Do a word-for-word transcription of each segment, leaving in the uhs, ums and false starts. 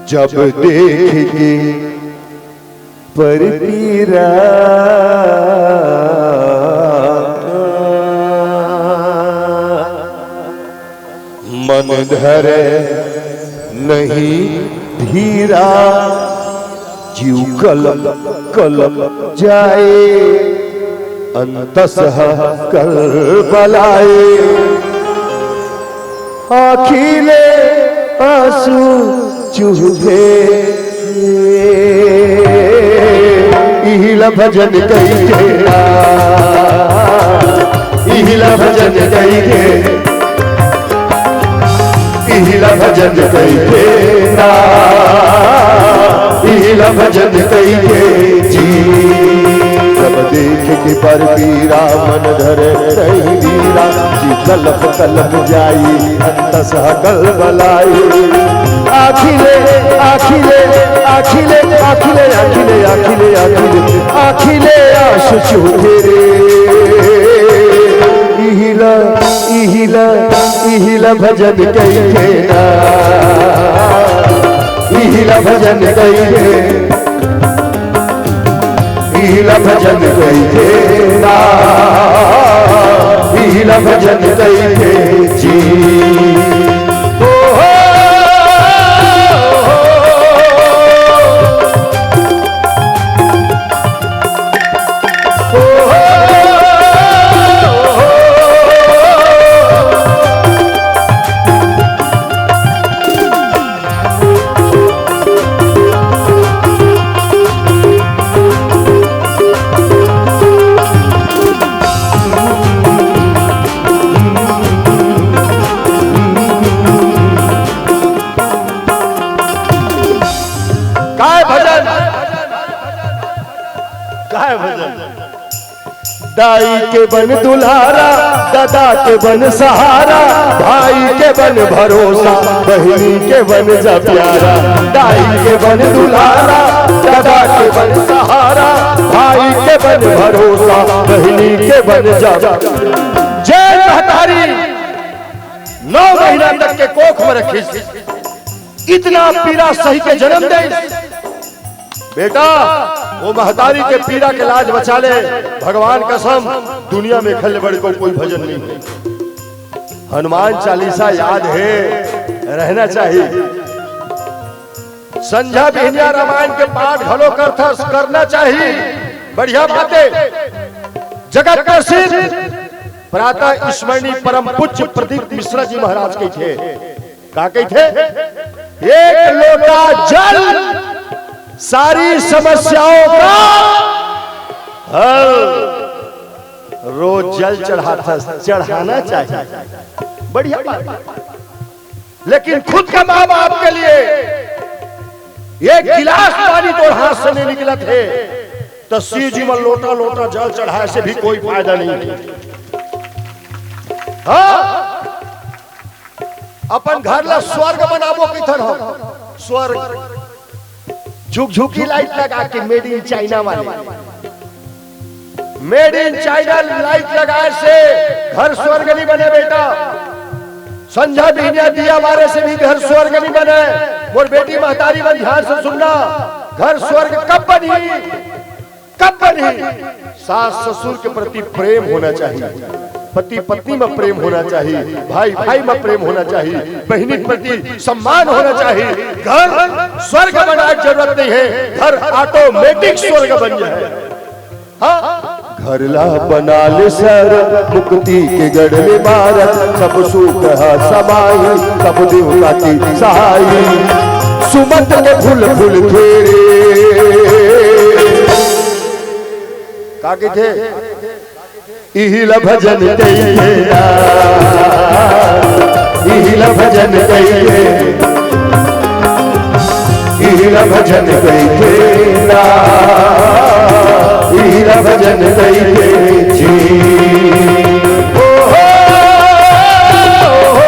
जब देख के पर पीरा, मन धरे नहीं धीरा, जीव कलप कलप जाए, अंतस करबलाए। आँखी ले आँसू चूहे, इहिला भजन कहिके ना, इहिला भजन कहिके, इहिला भजन कहिके ना, इहिला भजन कहिके जी। जब देख के पर पीरा, मन धरे नहीं धीरा, जी कलप कलप जाई, अंतस करबलाई। आँखी ले, आँखी ले, आँखी ले, आँखी ले, आँखी ले, आँखी ले, आँखी ले, आँखी ले आँसू चूहे रे। इहिला, इहिला, इहिला भजन कहिके ना, इहिला भजन कहिके, इहिला भजन कहिके ना, इहिला भजन कहिके जी। ओ हो, ओ हो, ओ हो। काय भजन, काय भजन। दाई के बन दुलारा, ददा के बन सहारा, भाई के बन भरोसा, बहिनी के बन जा प्यारा। दाई के बन दुलारा, ददा के बन सहारा, भाई के बन भरोसा, बहिनी के बन जा। जय महतारी। नौ महीना तक के कोख में रखिस, इतना पीरा सही के जन्म दे। बेटा, वो महतारी के पीरा के लाज बचा ले, भगवान कसम, दुनिया में एखर ले बढ़ के कोई भजन नहीं है। हनुमान चालीसा याद है, रहना चाहिए। संझा बिहनिया रामायण के पाठ घलो करथस, करना चाहिए, बढ़िया बात है। जगत प्रसिद्ध प्रातः स्मरणीय परम पूज्य प्रदीप मिश्रा जी महाराज कहिथे, का कहिथे? एक लोटा जल सारी समस्याओं का हल। रोज जल चढ़ाता, चढ़ाना चाहिए, बढ़िया बात। लेकिन खुद के माँ बाप के लिए एक गिलास पानी तोर हाथ से नहीं निकलत हे, तो शिव जी में लोटा लोटा जल चढ़ाए से भी कोई फायदा नहीं है। हाँ, अपन घर ला स्वर्ग बनाबो कहिथन हम, स्वर्ग। झुकझुकी लाइट लगा के, made in China वाले। Made in China लाइट लगाए से घर स्वर्ग नहीं बने बेटा। संझा बिहनिया दिया बारे से भी घर स्वर्ग नहीं बने। मोर बेटी महतारी मन, ध्यान से सुनना, घर स्वर्ग कब बनही? कब बनही? सास ससुर के प्रति प्रेम होना चाहिए, पति पत्नी में प्रेम होना चाहिए, भाई भाई में प्रेम होना चाहिए, बहिनी के प्रति सम्मान होना चाहिए। घर स्वर्ग बनाए के जरूरत नहीं है, घर automatic स्वर्ग बन जाए। हाँ, घर ला बना ले सर, मुक्ति के गढ़ ले मारत, सब सुख ह समाई, सब देवता की सहाई। सुमत के फूल फूल खेरे, का कहिथे? इहिला भजन कहिथे ना, इहिला भजन कहिथे, इहिला भजन कहिथे ना, इहिला भजन कहिथे जी। ओ हो, ओ हो।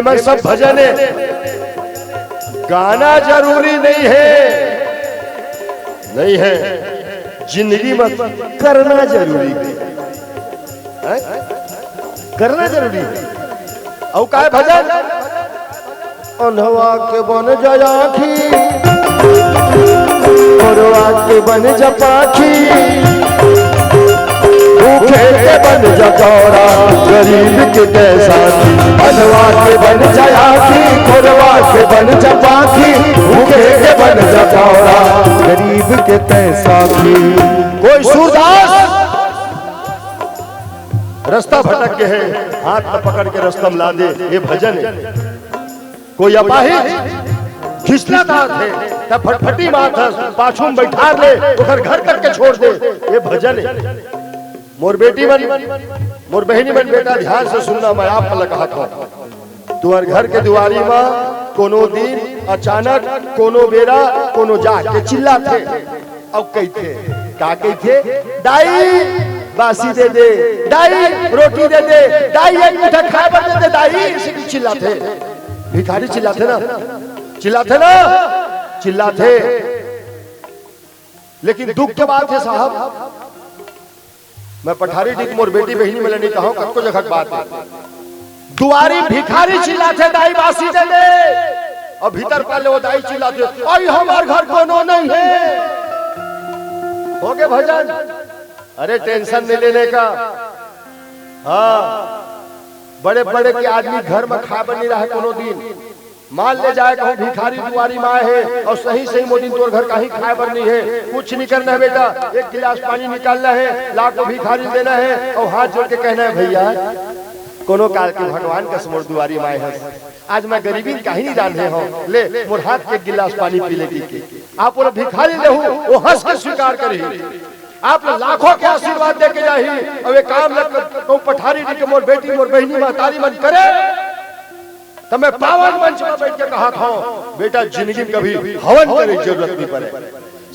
एमन सब भजन हे। गाना जरूरी नहीं है, नहीं है, जिंदगी में करना जरूरी है, हैं? करना जरूरी है। अउ काय भजन? अंधवा के बन जा आँखी, कोरवा के बन जा पाखी, भूखे के बन जा कौड़ा, गरीब के तैं साथी। अंधवा के बन जा आँखी, कोरवा के बन जा पाखी, भूखे के बन जा कौड़ा, गरीब के तैं साथी। कोई सूरदास रस्ता भटक गे हे, हाथ ल पकड़ के रस्ता म ला दे, ये भजन हे। कोई अपाहिज खिसलत हे, त फटफटी मारथस, पाछू म बइठार ले, ओकर घर तक के छोड़ दे, ये भजन हे। मोर बेटी मन, मोर बहिनी मन, बेटा ध्यान से सुनना, मैं आप मन ल कहत हँव। तुँहर घर के दुवारी म कोनो दिन अचानक, कोनो बेरा, कोनो जाके चिल्लाथे। अउ कहिथे, का कहिथे? "दाई, बासी दे दे, दाई, रोटी दे दे, दाई, एक मुठा खाए बर दे दे, दाई।" अइसे चिल्लाथे। भिखारी चिल्लाथे ना, चिल्लाथे ना, चिल्लाथे। लेकिन दुख के बात हे साहब, मैं पठारी डीह के मोर बेटी बहिनी मन ल नइ कहँव, कतको जघा के बात हे। दुवारी भिखारी चिल्लाथे, "दाई बासी दे दे।" अउ भीतर पाले वो दाई चिल्लाथे, "अई हमर घर कोनो नइ हे।" होगे भजन। अरे tension नहीं लेने का। हाँ, बड़े बड़े के आदमी घर म खाए बर नइ रहय कोनो दिन। मान ले जाए कहूँ भिखारी दुवारी म आए हे अउ सही सही मोदिन तोर घर काहीं खाए बर नइ हे, कुछ नइ करना हे बेटा, एक गिलास पानी निकालना हे, लाके भिखारी ल देना हे अउ हाथ जोड़ के कहना हे, "भइया, कोनो काल के भगवान कस मोर दुवारी म आए हस, आज मैं गरीबी म काहीं नइ रांधे हँव, ले मोर हाथ के एक गिलास पानी पी ले," कहिके। आप ओला भिखारी ल देहू, वो हँस के स्वीकार करही। आप ल लाखों के आशीर्वाद दे के जाही। अउ ये काम ल कहूँ पठारी डीह के मोर बेटी, मोर बहिनी, महतारी मन करे, त मैं पावन मंच म बइठ के कहत हँव, बेटा, जिंदगी म कभी हवन करे के जरूरत नइ परे।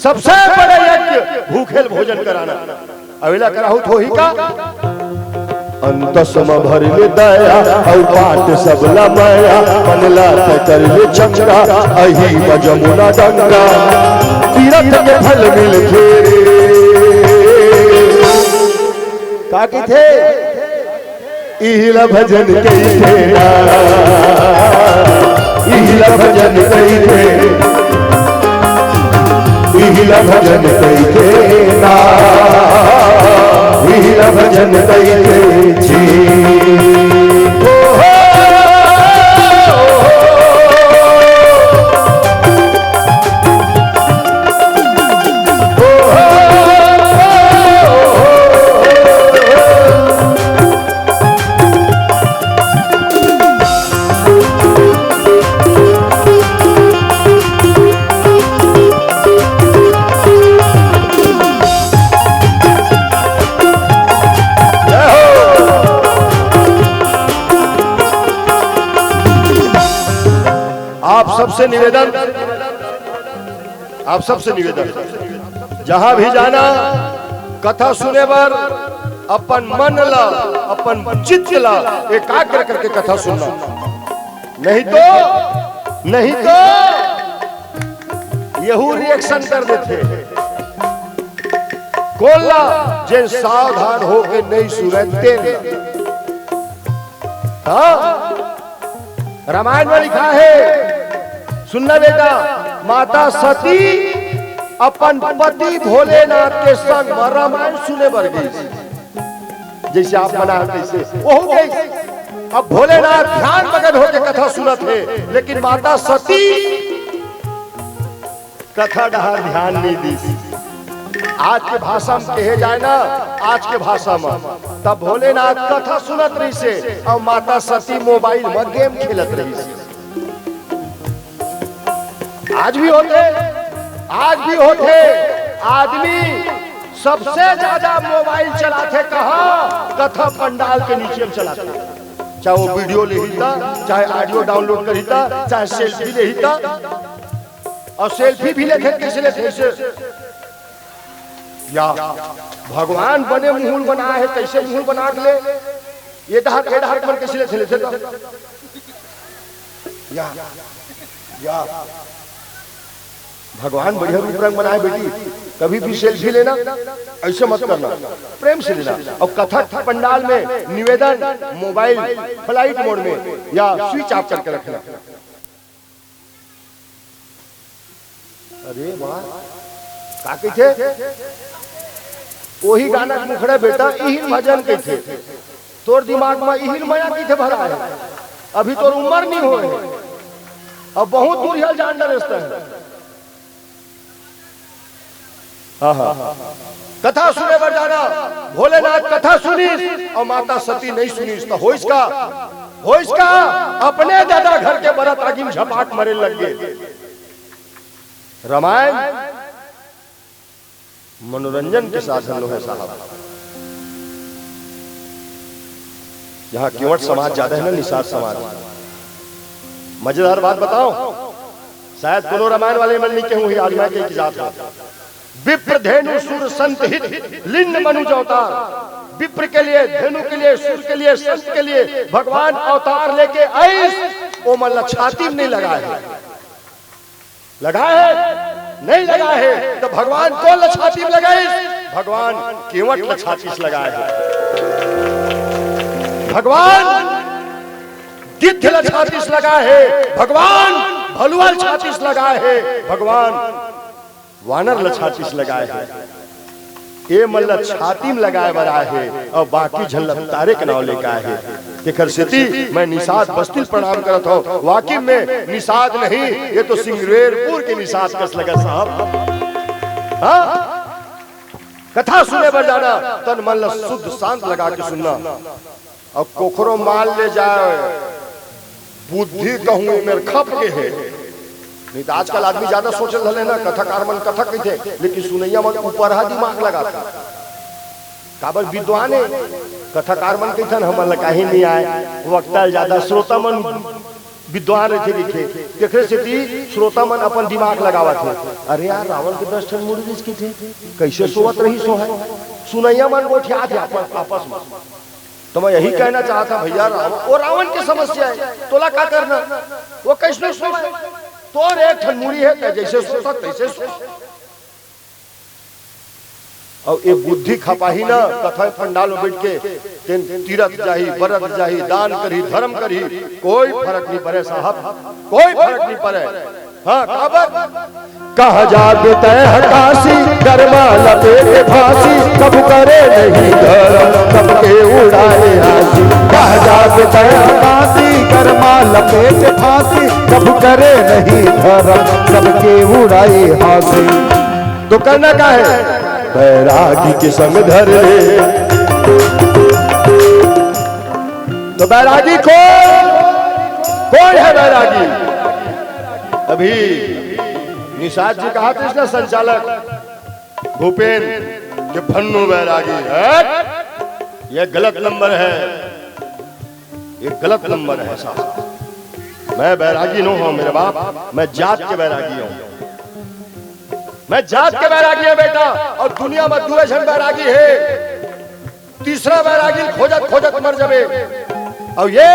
सबसे बड़े यज्ञ भूखे ल भोजन कराना। अउ एला कराहू त होही का? अंतस म भर ले दया, अउ बाँट सबला मया, मन ला तैं कर ले चंगा, अही म जमुना गंगा, तीरथ के फल मिलथे रे। का कहिथे? इही ला भजन कहिथे ना, इही ला भजन कहिथे, इही ला भजन कहिथे ना, इही ला भजन कहिथे जी। ओ हो, ओ हो, ओ हो। आप सबसे निवेदन, आप सबसे निवेदन, जहां भी जाना, कथा सुने बर अपन मन ला, अपन चित्त ला एकाग्र करके कथा सुनना। नहीं तो, नहीं तो यहू reaction कर देथे। कोन ला? जेन सावधान होके नहीं सुनय तेन ला। हाँ, रामायण में लिखा है, सुनना बेटा, माता सती अपन पति भोलेनाथ के संग में रामायण सुने बर गई, जैसे आप मना तैसे वो हो गई। अब भोलेनाथ ध्यान मगन होके कथा सुनत हे, लेकिन माता सती कथा डहार ध्यान नहीं दीस। आज के भाषा में कहे जाए ना, आज के भाषा में, तब भोलेनाथ कथा सुनत रहिसे अउ माता सती मोबाइल में गेम खेलत रहिसे। आज भी होथे, आज भी होथे। आदमी सबसे ज्यादा मोबाइल चलाथे कहाँ? कथा पंडाल के नीचे में चलाथे। चाहे वो वीडियो लेही ता, चाहे ऑडियो डाउनलोड करही ता, चाहे सेल्फी लेही ता। अउ सेल्फी भी लेथे, कइसे लेथे? कइसे? या भगवान बने मुँह ल बनाए हे, कइसे मुँह ल बना के ले? ये डहार, ये डहार मन कइसे लेथे, लेथे तो? या, या। भगवान बढ़िया रूप रंग बनाए बेटी, कभी भी सेल्फी लेना ऐसे मत करना, प्रेम से लेना। और कथक पंडाल में निवेदन, मोबाइल फ्लाइट मोड में या स्विच ऑफ करके रखना। अरे वाह, का कहिथे? वही गाना के मुखड़ा बेटा, इही भजन कहिथे। तोर दिमाग में इही मया कहिथे भरा है। अभी तोर उम्र नहीं होए है। अब बहुत दूर हल जान डरेस तैं। हाँ, हाँ। कथा सुने बर जाना, भोलेनाथ कथा सुनिस और माता सती नहीं सुनिस, तो होइस का? होइस का? अपने ददा घर के बरत आगी में झपाट मरे लग गे। रामायण मनोरंजन के साधन नो हे साहब। यहाँ केवट समाज ज्यादा है ना, निषाद समाज। मजेदार बात बताओ, शायद कोनो रामायण वाले मन नहीं कहूँ ही, आज मैं कही की जात हूँ। विप्र धेनु सुर संत हित, लिंग मनुज अवतार। विप्र के लिए, धेनु के लिए, सुर के लिए, संत के लिए भगवान अवतार लेके आइस, ओ मन ला छाती में नहीं लगाए है। लगा है? नहीं लगा है, तो भगवान कोन ल छाती में लगाइस? भगवान केवट ल छाती से लगा है। भगवान गिद्ध ल छाती से लगा है, भगवान भलुआ ल छाती से लगा है, भगवान वानर ल छाती से लगा है। ए मन ल छाती में लगाए बर आए हे और बाकी झन ल तारे के नाव लेके आए हे। तेखर सेती मैं निषाद बस्ती ल प्रणाम करत हूँ। वाकई में निषाद नहीं, ये तो सिंगरेरपुर के निषाद कस लगा साहब। हाँ, कथा सुने बर जाना, तन मन ल शुद्ध शांत लगा के सुनना। अउ कोखरो माल ले जाए, बुद्धि कहूँ मेर खप गे हे। नहीं तो आजकल आदमी ज्यादा सोचल धले ना, कथाकार मन कथा कहिथे, लेकिन सुनैया मन ऊपर हा दिमाग लगाथे। काबर विद्वान हे, कथाकार मन कहिथन, हमन ला काहीं नहीं आए, वक्ता ल ज्यादा, श्रोता मन विद्वान रहिथे, लिखे, तेखरे सेती श्रोता मन अपन दिमाग लगावत हे। अरे यार, रावण के दस ठन मुड़ी रिहिस कहिथे, कइसे सोवत रहिस होही? सुनैया मन गोठियात हे आपस, आपस में। तो मैं यही कहना चाहता भैया, रावण, वो रावण की समस्या है, तोला का करना? वो कइसनो सोवय, तोर एक ठन मुड़ी है, तैं जइसे सोचत तइसे सो। अउ ए बुद्धि खपाही ना, कथा पंडाल में बैठ के तेन तीरथ जाही, बरत जाही, दान करही, धर्म करही, कोई फरक नहीं पड़े साहब, कोई फरक नहीं पड़े। हाँ, काबर? कहा जात तय है काशी, कर्मा लपेट फांसी, कब करे नहीं धर्म, सबके उड़ाए आसी। कहा जात तय है काशी, कर्मा लपेट फांसी, कब करे नहीं धर्म, सबके उड़ाए हासी। तो करना का है? बैरागी के संग धर ले। तो बैरागी कौन, कौन है बैरागी? अभी निषाद जी कहा था इसका संचालक भूपेन के फन्नू बैरागी है, ये गलत नंबर है, ये गलत नंबर है साहब। मैं बैरागी नो हूँ मेरे बाप, मैं जात के बैरागी हूँ, मैं जात के बैरागी हूँ बेटा। और दुनिया में दुए झन बैरागी है, तीसरा बैरागी खोजत खोजत मर जाबे। अउ ये,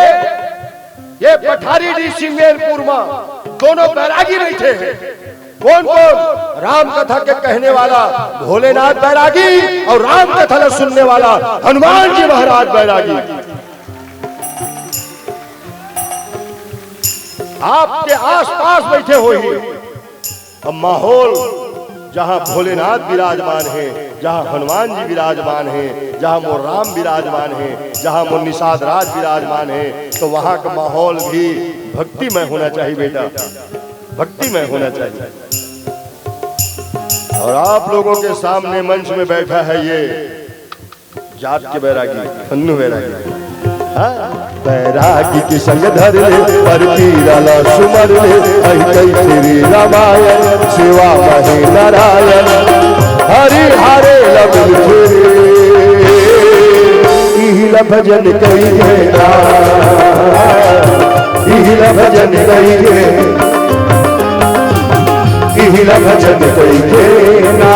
ये पठारी डी सिंगेरपुर में दोनों बैरागी रहिथे। कौन कौन? राम कथा के कहने वाला भोलेनाथ बैरागी अउ राम कथा ला सुनने वाला हनुमान जी महाराज बैरागी। आपके आसपास बैठे होही। अब माहौल जहाँ भोलेनाथ विराजमान हे, जहाँ हनुमान जी विराजमान हे, जहाँ मोर राम विराजमान हे, जहाँ मोर निषाद राज विराजमान हे, तो वहाँ का माहौल भी भक्तिमय होना चाहिए बेटा, भक्तिमय होना चाहिए। और आप लोगों के सामने मंच में बैठा है ये जात के बैरागी, फन्नू बैरागी। हाँ? बैरागी के संग धर ले, पर पीरा ला सुमर ले, अहि कहि फिरी रामायण, सेवा महे नारायण, हरि हरे लबिल फिरे। इहिला भजन कहि ना, इहिला भजन कहि इहिला भजन कहिके ना,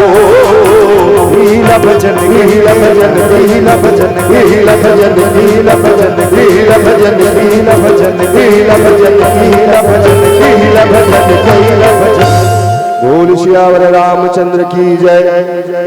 ओ, कीला भजन, कीला भजन, कीला भजन, कीला भजन, कीला भजन, कीला भजन, कीला भजन, कीला भजन, कीला भजन, कीला भजन, कीला भजन। बोल सियावर रामचंद्र की जय।